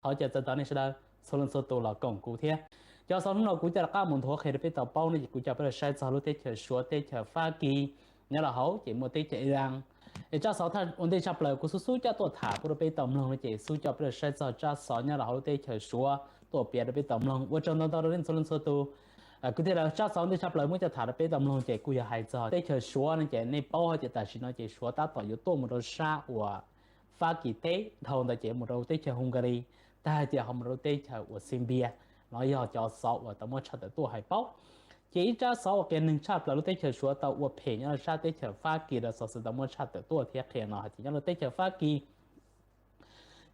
Thov caw txog tau nej sawv daws txhua leej txhua tus los koom kuv thiab. Cov xov hnub no kuv coj rov qab mus nthuav qhia rau peb tau paub no ces kuv coj peb los saib txog lub teb chaws Suav, teb chaws Fab Kis, nyob rau hauv ces muaj teb chaws Iran. Es tsab xov ua ntej tshaj plaws kuv xub xub coj tuaj tham pub rau peb tau mloog no ces xub coj peb los saib txog tsab xov nyob rau hauv lub teb chaws Suav tuaj piav rau peb tau mloog. Ua tsaug ntau ntau rau nej txhua leej txhua tus. Kuv thiaj li tsab xov ua ntej tshaj plaws muab coj tham rau peb tau mloog ces kuj yog hais txog teb chaws Suav no ces nej paub hais tias tam sim no ces Suav tab tom yuav tuaj mus rau sab uas Fab Kis teb dhau ntawd ces mus rau teb chaws Hungary, tag hais tias ho mus rau teb chaws uas Serbia. No yog cov xov uas tau muab tshaj tawm tuaj hais paub. Ces ib tsab xov uas qias neeg tshaj plaws lub teb chaws Suav tau ua phem nyob rau sab teb chaws Fab Kis rau xov xwm tau muab tshaj tawm tuaj thiab qhia no hais tias nyob rau teb chaws Fab Kis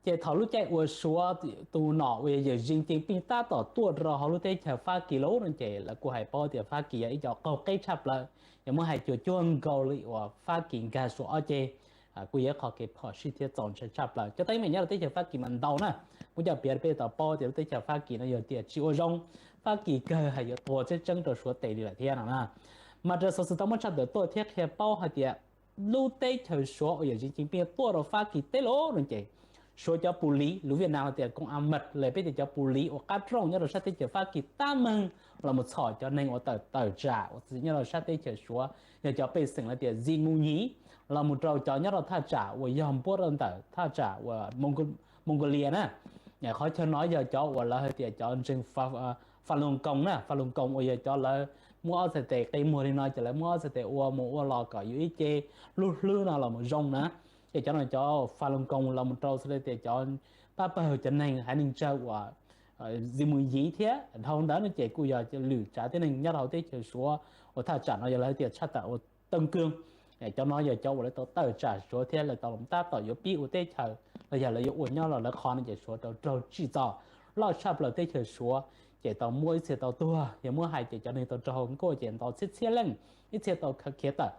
ces thaum lub caij uas Suav tus nom uas yog yawm Xi Jinping tab tom tuaj rau hauv lub teb chaws Fab Kis lawm no ces lawv kuj hais paub tias Fab Kis yog ib cov qaug qeb tshaj plaws, yog muab hais cuag cuag nkaus li uas Fab Kis nkag Suav ob ceg, kuj yog ib qho kev phom sij thiab txaus ntshai tshaj plaws. Cov teeb meem nyob rau teb chaws Fab Kis mas ntau na, muab coj piav rau peb tau paub tias lub teb chaws Fab Kis no yog tias tsis ua zoo, Fab Kis kawg hais yuav tuag tseeb tseeb rau Suav tes li lawm thiab no na. Mas raws xov xwm tau muab tshaj tawm tuaj thiab qhia paub hais tias lub teb chaws Suav uas yawm Xi Jinping tuaj rau Fab Kis teb lawm no ces Suav cov pus liv, lus Viaj Nam hais tias công an mật, los peb tias cov pus liv uas qab rooj nyob rau sab teb chaws Fab Kis tab meeg los mus txhom cov neeg uas tawm tawm tsam uas nyob rau sab teb chaws Suav, yog cov pej xeem lawv tias Xi Mu Nyi, los mus rau cov nyob rau thaj tsam uas yog npuab rau ntawm thaj tsam uas Mongolia na. Qhov chaw no yog cov uas lawv hais tias cov ntseeg Falun Gong na, Falun Gong uas yog cov lawv muab ob txhais tes qe muag li no ces lawv muab ob txhais tes ua mus ua los kom yus ib ce hlub hlwb no los mus zoo na. Ces cov no cov Falun Gong los mus rau xws li tias cov pab pawg cov neeg haiv neeg tsawg uas Xi Mu Nyi thiab dhau ntawd no ces kuj yog lwm tsav tib neeg nyob rau hauv teb chaws Suav uas thaj tsam no yog lawv hais tias tshaj tawm ua Tân Cương. Cov no yog cov uas lawv tau tawm tsam Suav thiab lawv tau tab tom yuav pib ua teb chaws los yog lawv yuav ua nyob los lawv qhov no ces Suav tau raug tsim txom loj tshaj plaws teb chaws Suav, ces tau muab ib txhia tau tuag, yog muab hais ces cov neeg tau raug nkuaj ces ntau txhiab txhiab leej, ib txhia tau khiav tawm.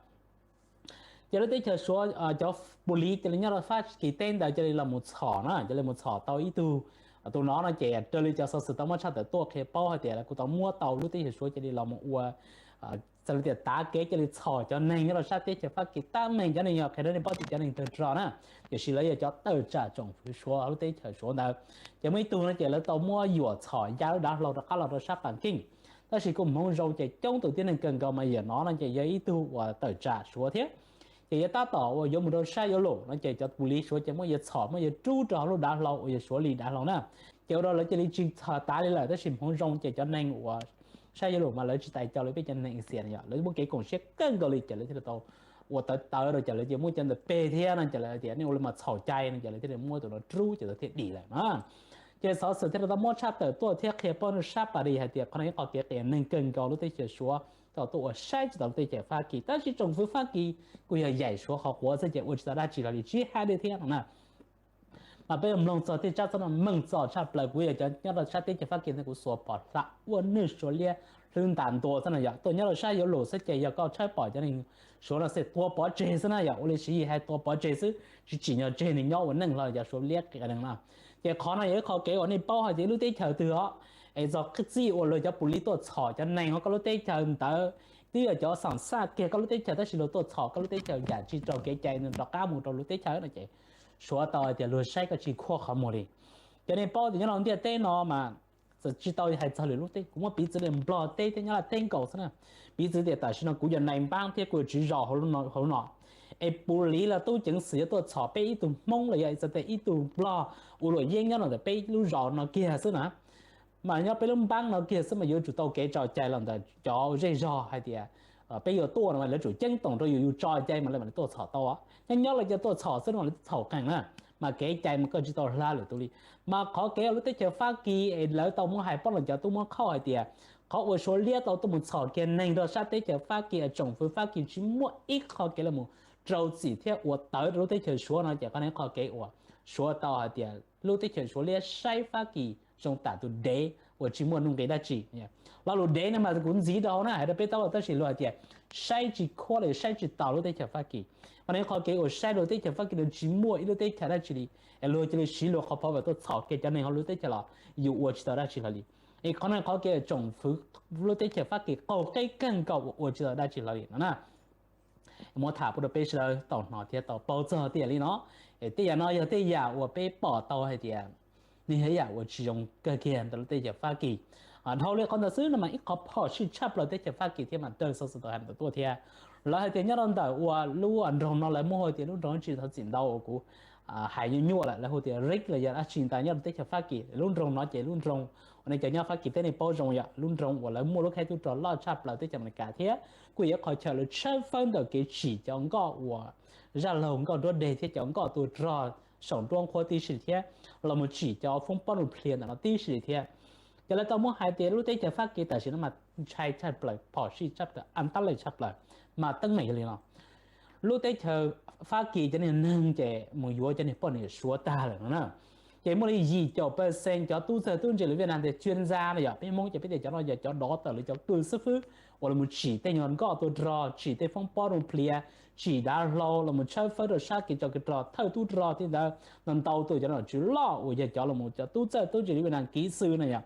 Ces lub teb chaws Suav cov pus liv cia li nyob rau Fab Kis teb ntawd cia li los mus txhom na, cia li mus txhom tau ib tug, tus no no ces raws li cov xov xwm tau muab tshaj tawm tuaj qhia paub hais tias lawv kuj tau muab tau lub teb chaws Suav cia li los mus ua, txawm li tias tav kev cia li txhom cov neeg nyob rau sab teb chaws Fab Kis tab meeg, cov neeg yog qhia rau nej paub tias cov neeg tawg rog na, tiam sis lawv yog cov tawm tsam tsoom fwv Suav lub teb chaws Suav ntawd. Ces muaj ib tug no ces lawv tau muab yuam txhom ya lub dav hlau rov qab los rau sab Pam Keej, tab sis kuj hmoov zoo ces coob tus tib neeg kawg nkaus mas yam no no ces yog ib tug uas tawm tsam Suav thiab. Ces yog tab tom uas yuav mus rau sab yuav lum no ces cov pus liv Suav ces muab yuav txhom muab yuav rub rau hauv lub dav hlau uas yog Suav li dav hlau na. Ces ua rau lawv cia li tsis txhom tav li lawm, tab sis hmoov zoo ces cov neeg uas sab yuav lum mas lawv tsis tas cov li peb cov neeg Asia no yog lawv muaj kev koom siab kawg nkaus li ces lawv thiaj li tau ua tawv tawv rau ces lawv cia muab cov ntawd peg thiab no ces lawv tias nej ua li mas txhaum cai no ces lawv thiaj li muab tus no rub ces tau thiaj dim lawm na. Ces xov xwm thiaj li tau muab tshaj tawm tuaj thiab qhia paub rau sab Paris hais tias qhov no ib qho kev qias neeg kawg nkaus lub teb chaws Suav tau tuaj ua saib tsis taus lub teb chaws Fab Kis, tab sis tsoom fwv Fab Kis kuj yog yaim Suav qhov quav xwb ces ua tsis tau dab tsi hlo li, tsis hais li thiab no na. Mas peb mloog txog tej tsab xov no meej txom tshaj plaws, kuv yog cov nyob rau sab teb chaws Fab Kis ntawd kuv xuas pom hla ua nwj Suav liab hlwb ntas ntua xwb no yog tuaj nyob rau sab yuav lum xwb ces yog koj tshawb pom cov neeg Suav no xwb tua pov tseg xwb na, yog ua li Siv Yis hais tua pov tseg xwb, tsis tsim nyog tseg nws nyob ua neej hlo cov Suav liab qias neeg no. Ces qhov no yog ib qho kev uas nej paub hais tias ib lub teb chaws twg os, es txog txij uas luag cov pus liv tuaj txhom cov neeg hauv koj lub teb chaws ntawd, twb yog cov xam xaj kiag koj lub teb chaws tab sis luag tuaj txhom koj lub teb chaws yam tsis raug kev cai rov qab mus rau lub teb chaws no ces Suav tau hais tias luag saib koj tsis khuam qhov muag li. Ces nej paub tias nyob rau ntiaj teb no mas txawm tsis tau hais txog lwm lub teb, kuv muab piv txwv li Nplog teb thiab Nyab Laj teb nkaus xwb na. Piv txwv tias tam sim no kuv yog nais npab thiab kuv yog tswv zos hauv no, es pus liv los tub ceev xwm yuav tuaj txhom peb ib tug Hmoob los yog txawm tias ib tug Nplog ua luam yeeb nyob rau ntawm peb lub zos no kiag xwb na, mas nyob peb lub npab no kiag xwb mas yuav tsum tau kev tso cai los ntawm cov zej zog hais tias peb yuav tuaj no mas lawv tsum ceeb toom rau yus, yus tso cai mas lawv mam li tuaj txhom tau. Nyob nyob lawv cia tuaj txhom xwb no mas lawv txhaum qees na, mas kev cai mas koj tsis tau hla lwm tus li. Mas qhov kev uas lub teb chaws Fab Kis es lawv tau muab hais paub los cov tub muab qhauj hais tias qhov uas Suav liab tau tuaj mus txhom kiag neeg rau sab teb chaws Fab Kis es tsoom fwv Fab Kis tsis muaj ib qho kev los mus rau txim thiab ua tawv rau lub teb chaws Suav no ces qhov no ib qho kev uas Suav tau hais tias lub teb chaws Suav liab saib Fab Kis zoo tam tus dev uas tsis muaj nuj nqis dab tsi. Lo lus dev no mas kuv ntxiv rau hauv na hais rau peb tau, tab sis luag hais tias saib tsis khuam los saib tsis taus lub teb chaws Fab Kis. Qhov no qhov kev uas saib rau teb chaws Fab Kis no tsis muaj ib lub teb chaws dab tsi li, es luag cia li siv luag qhov phov uas tuaj txhom kiag cov neeg hauv lub teb chaws los yus ua tsis tau dab tsi hlo li. Es qhov no qhov kev tsoom fwv lub teb chaws Fab Kis qaug qeb kawg nkaus uas ua tsis tau dab tsi hlo li no na. Muab tham pub rau peb sawv daws tau hnov thiab tau paub txog tias li no. Tej yam no yog tej yam uas peb pom tau hais tias Nws yog ib yam uas tsis zoo kawg kiag ntawm lub teb chaws Fab Kis. Dhau li qhov ntawd xwb no mas ib qhov phom sij tshaj plaws teb chaws Fab Kis thiab mas dawj xov xwm tau hais ntawd tuaj thiab. Lawv hais tias nyob rau ntawm uas lub nroog no lawv muab hu tias lub nroog tsis tau txim ntau uas kuv hais nyuaj nyuaj lawm, lawv hu tias Rick los yog dab tsi ntawd nyob rau teb chaws Fab Kis. Lub nroog no ces lub nroog uas nej cov nyob Fab Kis teb nej paub zoo yom, lub nroog uas lawv muaj lub khaib tub rog loj tshaj plaws teb chaws Amelikas thiab kuj yog ib qhov chaw lawv tshawb fawb ntawm kev tsim cov nkoj uas zaj laug nkoj nruab deg thiab cov nkoj tua rog saum nruab nqhuab tib si thiab los mus tsim cov foob pob nuclear ntawm no tib si li thiab. Ces lawv tau muab hais tias lub teb chaws Fab Kis tam sim no mas ntshai tshaj plaws, phom sij tshaj plaws, antab lej tshaj plaws, mas teeb meem yog li no. Lub teb chaws Fab Kis cov niag neeg ces mus yuav cov niag poj niam Suav tag lawm no na. Ces muaj li yim caum percent cov tub txawj tub ntse lus Viaj Nam tias cua ntxa no yog peb Hmoob ces peb tias cov no yog cov dov tawm lawv cov kws xwb fwb uas los mus tsim tej nyuag nkoj tua rog, tsim tej foob pob nuclear, tsim dav hlau los mus tshawb fawb rau sab kev tsov kev rog thawj tub rog thiab ntawd ntau ntau tus cov nom tswv loj uas yog cov los mus cov tub txawj tub ntse lus Viaj Nam kiv xwb no yog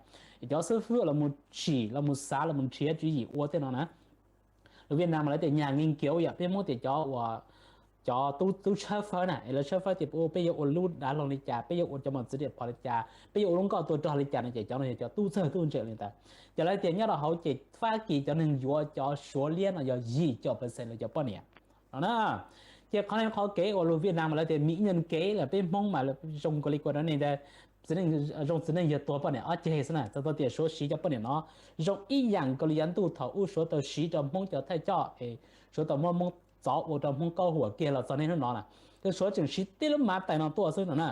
cov xwb fwb los mus tsim los mus xav los mus nrhiav tswv yim ua tej no na. Lus Viaj Nam mas lawv tias nyag nkees kiav yom, peb Hmoob tias cov uas cov tub tshawb fawb na, es lawv tshawb fawb tias peb yuav ua lub dav hlau li cas, peb yuav ua cov mos txwv riam phom li cas, peb yuav ua lub nkoj tua rog li cas no ces cov no yog cov tub txawj tub ntse li ntawd. Ces lawv tias nyob rau hauv ces Fab Kis cov neeg yuav cov Suav liab no yog yim caum percent lawv cov poj niam no na. Ces qhov no qhov kev uas lus Viaj Nam mas lawv tias mi ib nyuag kev lawm, peb Hmoob mas zoo kawg li kuv rau nej ntag. Zoo txiv neej yog tuag poj niam ob ceg xwb na, txhais tau tias Suav siv cov poj niam no zoo ib yam nkaus li yav ntuj thaum ub Suav tau siv rau Hmoob cov thawj coj es Suav tau muab Hmoob txov ua rau Hmoob kaub huam kiag los txog niaj hnub no na. Ces Suav tseem siv tib lub mav tais no tuaj xwb no na.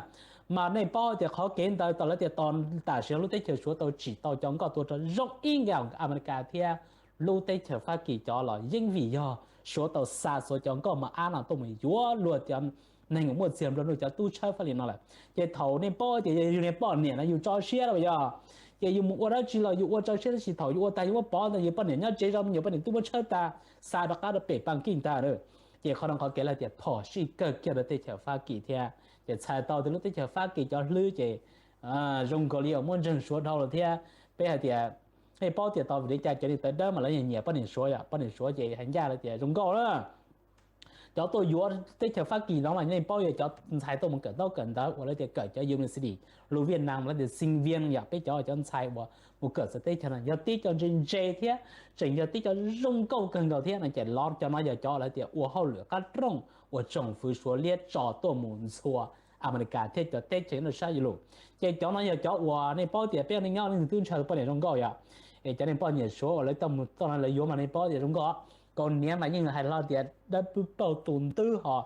Mas nej paub tias qhov kev ntawd tau lawv tias tos tam sim no lub teb chaws Suav tau tsim tau cov nkoj tua rog zoo ib yam nkaus Amelikas thiab lub teb chaws Fab Kis cov los yeej vim yog Suav tau xa Suav cov nkoj mos ab no tuaj mus yuav luag cov neeg uas muaj txiag nplua nuj, cov tub tshawb fawb li no lawm. Ces thaum nej paub tias yog yus niag poj niam no yus tso siab los yog, ces yus mus ua dab tsi los yus ua tso siab tab sis thaum yus ua tag yus muab pov ntawd yus poj niam nyob tsev zov me nyuam poj niam twb muab tshawb tag, xa rov qab rau pem paj keej tag. Ces qhov no qhov kev lawv tias phom sij kawg kiag rau teb chaws Fab Kis thiab. Ces txhais tau tias lub teb chaws Fab Kis cov hlwb ces zoo nkaus li uas muab ntseeg Suav dhau lawm thiab. Peb hais tias, nej paub tias tau vim li cas cov niag tawv dawb mas lawv nyiam poj niam Suav yom, poj niam Suav ces hais ncaj lawv tias zoo nkauj na. Cov tuaj yuav teb chaws Fab Kis no mas nej paub yog cov ntxhais tuaj mus kawm ntaub kawm ntawv uas lawv tias kawm cov university, lus Viaj Nam lawv tias sinh viên yom, peb cov cov ntxhais uas mus kawm txawv teb chaws no yog tib cov ntse ntse thiab tseem yog tib cov zoo nkauj kawg nkaus thiab no ces los cov no yog cov lawv tias ua hauj lwm qab rooj uas tsoom fwv Suav liab tso tuaj mus ntxhua Amelikas thiab cov teb chaws nyob rau sab Yulus. Ces cov no yog cov uas nej paub tias peb ua neej nyob leej twg twb ntshaw poj niam zoo nkauj yom. Es cov niag poj niam Suav uas lawv tau mus txog no lawv yuav mas nej paub tias zoo nkauj. Kaus hniav mas yeej hais hlo tias dawb paug tus ntwb ho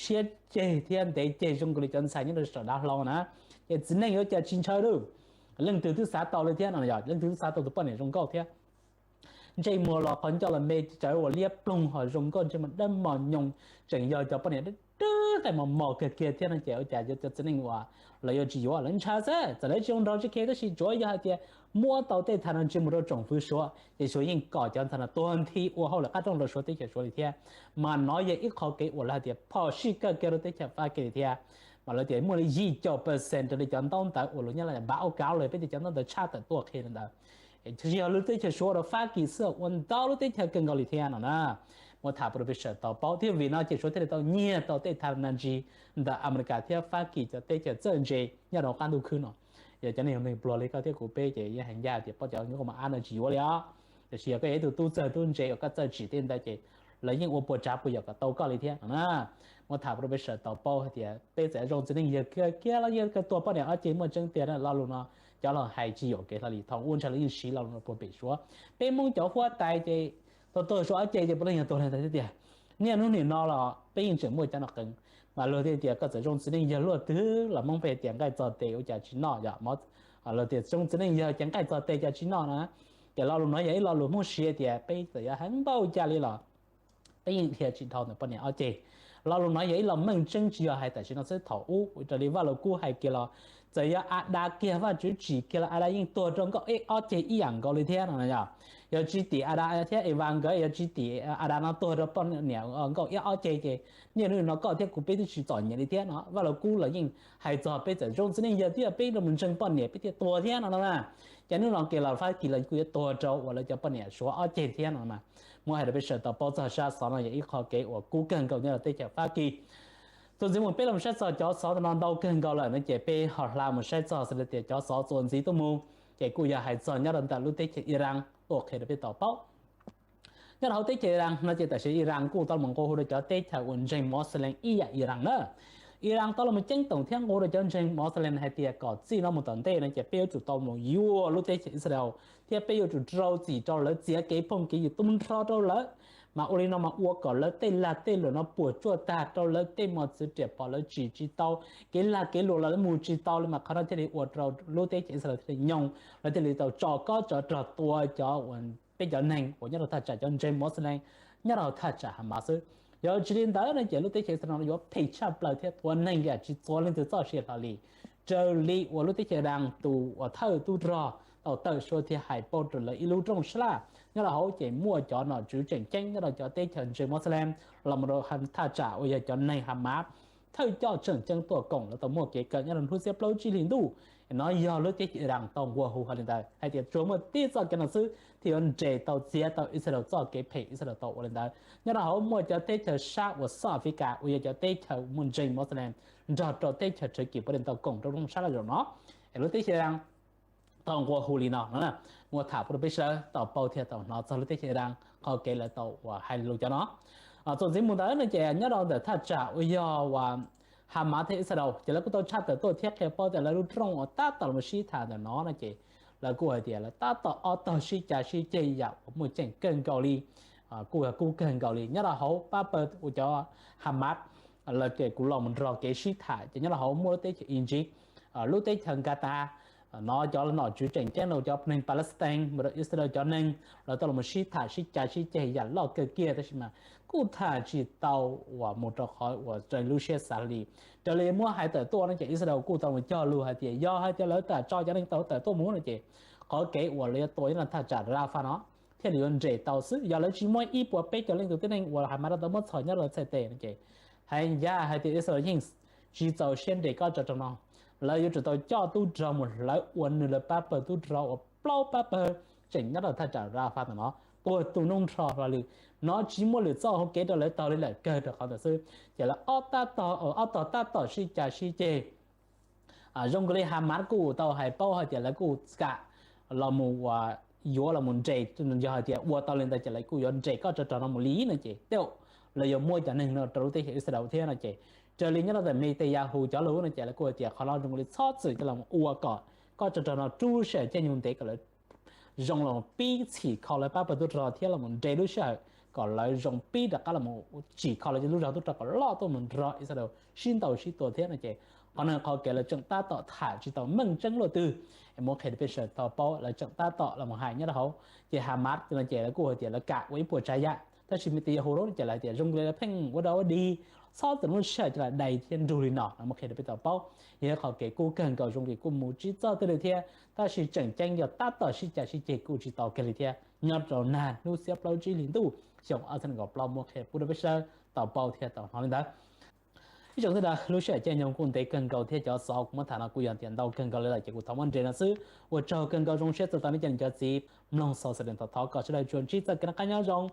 siab ceg thiab ntev ceg zoo nkaus li cov ntxhais nyob rau saum dav hlau na. Ces txiv neej yuav cas tsis ntshaw lawm. Leej twg twb xav tau li thiab no, leej twg twb xav tau tus poj niam zoo nkauj thiab. Ntsej muag los qhov ncauj los me tsawv uas liab ploog ho zoo nkauj, ntsej muag dawb mos nyoos, tseem yog cov poj niam dawb dawb qaij mos mos kiag kiag thiab no ces ua cas cov txiv neej uas lawv yuav tsis yuav, lawv ntshaw xwb. Txawm lawv tsis zoo nraug tsis khiav tab sis tsuav yog hais tias muab tau tej thas no ntsis mus rau tsoom fwv Suav ces Suav yeej kom cov ntxhais no tuag nthi ua hauj lwm qab rooj rau Suav teb chaws Suav li thiab. Mas no yog ib qho kev uas lawv hais tias phom sij kawg kiag rau teb chaws Fab Kis li thiab. Mas lawv tias muaj li yim caum percent raws li cov ntaub ntawv uas lus Nyab Laj npav ua kav los peb tias cov ntaub ntawv tshaj tawm tuaj qhia li ntawd. Tsis yog lub teb chaws Suav rau Fab Kis xwb, ua ntau lub teb chaws kawg nkaus li thiab no na. Muab tham pub rau peb sawv tau paub thiab vim no ces Suav thiaj li tau nyiag tau tej thas no ntsis ntawm Amelikas thiab Fab Kis cov teb chaws txawj ntse nyob rau qab ntuj khwb no. Yog cov neeg pluag li koj thiab kuv peb ces yeej hais ncaj tias poj cov nkauj mos ab no tsis yuav li os. Tiam sis yog koj yog ib tug tub txawj tub ntse uas koj txawj tsim tej ntawd ces lawv yeej ua puas tsav puas yam kom tau koj li thiab no na. Muab tham rau peb sawv tau paub hais tias peb txawm zoo txiv neej yawg kiag kiag los yog koj tuag poj niam ob ceg muaj tseeb tiag na, lo lus no cov laus hais tsis yuam kev hlo li. Thaum ub ntshe lawv yeej siv lo lus no puag pem Suav. Peb Hmoob cov huab tais ces tau tuag Suav ob ceg ces puav leej yog tuag li ntawd thiab tiag. Niaj hnub nim no los peb yeej tseem muaj cov no qees. Mas luag thiaj tias koj txawm zoo txiv neej yawg luaj twg los Hmoob peb tias nqaij txog tes ua cas tsis noj yom. Luag tias zoo txiv neej yawg ces nqaij txog tes cas tsis noj na. Ces lo lus no yog ib lo lus Hmoob siv tias peb txawm yuav heev npaum cas li los peb yeej dhia tsis dhau ntawm poj niam ob ceg. Lo lus no yog ib lo meej tseeb tsis yog hais tam sim no xwb, thaum ub raws li Vaj Lug Kub hais kiag los txawm yog Adas kiag Vajtswv tsim kiag los Adas yeej tuag rau nkauj iab ob ceg ib yam nkaus li thiab no yom. Yog tsis tim Adas thiab Evas nkawd, yog tsis tim Adas no tuag rau poj niam nkauj iab ob ceg ces niaj hnub no koj thiab kuv peb twb tsis txom nyem li thiab no. Vaj Lug Kub los yeej hais txog peb txawm zoo txiv neej yawg twb yog peb rau mus ntseeg poj niam peb thiaj tuag thiab no na. Ces hnub no kiag los Fab Kis los kuj yuav tuag rau uas lawv cov poj niam Suav ob ceg thiab no mas. Muab hais rau peb sawv tau paub txog sab xov no yog ib qho kev uas kub kawg nkaus nyob rau teb chaws Fab Kis. Txuas ntxiv mus peb los saib txog cov xov no ntau kawg nkaus lawm no ces peb ho hla mus saib txog xws li tias cov xov txuas ntxiv tuaj mus ces kuj yog hais txog nyob rau ntawm lub teb chaws Iran tuaj qhia rau peb tau paub. Nyob rau hauv teb chaws Iran no ces tam sim Iran kuj tau los nqua hu rau cov teb chaws uas ntseeg Moslem ib yam Iran na. Iran tau los ceeb toom thiab nqua hu rau cov ntseeg Moslem hais tias kom txij no mus tom ntej no ces peb yuav tsum tau mus yuam lub teb chaws Israel thiab peb yuav tsum rau txim rau lawv, txiav kev phooj kev ywg tu nrho rau lawv, mas ua li no mas ua kom lawv tej lag tej luam no puas tsuaj tag rau lawv tej mos txwv riam phom lawv tsim tsis tau, kev lag kev luam los lawv mus tsis tau li, mas qhov no thiaj li ua rau lub teb chaws Israel thiaj li nyoog, lawv thiaj li tau tso kob tsov rog tua cov uas peb cov neeg uas nyob rau thaj tsam cov ntseeg Moslem nyob rau thaj tsam Hamas xwb. Yog tsis li ntawd no ces lub teb chaws Israel no yuav phem tshaj plaws thiab tua neeg yam tsis txuas leej twg txoj sia hlo li. Raws li uas lub teb chaws Iran tus uas thawj tub rog tau tawm suab thiab hais paub rau lawv ib lub rooj sab laj nyob rau hauv ces muaj cov nom tswv tseem ceeb nyob rau cov teb chaws ntseeg Moslem los mus rau thaj tsam uas yog cov neeg Hamas thawj coj tseem ceeb tuaj koom lawv tau muaj kev kawm nyob rau hnub xiab plaub tsib hlis ntuj. No yog lub teb chaws Iran tau nqua hu hais li ntawd hais tias tsuas muaj tib txoj kev no xwb thiaj yuav nres tau txiav tau Israel txoj kev phem Israel tau ua li ntawd. Nyob rau hauv muaj cov teb chaws sab uas xoj Africa uas yog cov teb chaws muaj ntseeg Moslem nrog rau teb chaws Turkey puav leej tau koom rau rooj sab laj zaum no. Es lub teb chaws Iran tau nqua hu li no no, muab tham pub rau peb sawv daws tau paub thiab tau hnov txog lub teb chaws Iran qhov kev lawv tau uas hais lus cov no. Txuas ntxiv mus ntawd no ces nyob rau ntawm thaj tsam uas yog uas Hamas thiab Israel ces lawv kuj tau tshaj tawm tuaj thiab qhia paub tias lawv lub rooj uas tab tom los sib tham ntawm no no ces lawv kuj hais tias lawv tab tom ob tog sib cav sib ceg yam uas muaj ceem kawg nkaus li, kuj yog kub kawg nkaus li. Nyob rau hauv pab pawg uas cov Hamas lawv ces kuj los mus nrog kev sib tham ces nyob rau hauv muaj lub teb chaws Iziv, lub teb chaws Qatar, no cov nom tswv tseem ceeb rau cov neeg Palestine mus rau Israel cov neeg lawv tau los sib tham sib cav sib ceg yam loj kawg kiag tab sis mas kuj tham tsis tau uas mus rau qhov uas raws lub siab xav li. Raws li muab hais tawm tuaj no ces Israel kuj tau mus cog lus hais tias yog hais tias lawv tam tso cov neeg tau tawm tuaj mus no ces qhov kev uas lawv yuav tua nyob rau thaj tsam Rafah no thiaj li yuav nres tau xwb. Yog lawv tsis muaj ib puas peb caug leej tus tib neeg uas Hamas tau muab txhom nyob rau txhais tes no ces hais ncaj hais tias Israel yeej tsis txaus siab nres kob tsov rog no, lawv yuav tsum tau coj tub rog mus hlawv ua nws lawv pab pawg tub rog uas plaub pab pawg tseem nyob rau thaj tsam Rafah ntawm no puag tus noob nrho hlo li. No tsis muaj lwm txoj hauv kev rau lawv taug li lawm kawg rau qhov ntawd xwb ces lawv ob tab tog ob tog tab tom sib cav sib ceg. Zoo nkaus li Hamas kuj tau hais paub hais tias lawv kuj kam los mus uas yuav los mus nres, yog hais tias ua tau li ntawd ces lawv kuj yuav nres kob tsov rog no mus li no ces tej zaum lawv yuav muab cov neeg no rau lub teb chaws Israel thiab no ces raws li nyob rau ntawm Netanyahu cov lus no ces lawv kuj hais tias qhov no zoo nkaus li txhob txwm coj los ua kom kob tsov rog no rub sij hawm caij nyoog ntev kom lawv zoo los pib txhim kho lawv pab pawg tub rog thiab los mus nres lub sij hawm kom lawv zoo pib rov qab los tsim kho lawv lub zog tub rog kom loj tuaj mus nrog Israel sib ntaus sib tua thiab no ces qhov no qhov kev lawv tseem tab tom tham tsis tau meej tseeb luaj twg. Muab qhia rau peb sawv daws tau paub lawv tseem tab tom los mus hais nyob rau hauv ces Hamas no ces lawv kuj hais tias lawv kam ua ib puas tsav yam tab sis Netanyahu no ces lawv tias zoo li lawv pheej ua dog ua dig, txhob txwm muab sij hawm coj los dai thiab nrug li no no muab qhia rau peb tau paub. Yog qhov kev kub kawg nkaus zoo li kuj mus tsis txog twg li thiab tab sis tseem ceeb yog tab tom sib cav sib ceg kuj tsis tau kiag li thiab nyob rau nag hnub xiab plaub tsib hlis ntuj xyoo ob txhiab nees nkaum plaub muab qhia pub rau peb sawv daws tau paub thiab tau hnov li ntawd. Ib tsoom sawv daws, lub sij hawm caij nyoog kuj ntev kawg nkaus thiab cov xov kuv muab tham no kuj yog tias ntau kawg nkaus li lawm ces kuv thov muab nres no xwb. Ua tsaug kawg nkaus zoo siab txog ntawm nej cov niam cov txiv mloog xov xwm, thov thov kom sawv daws tsuas ntsib txoj kev noj qab nyob zoo,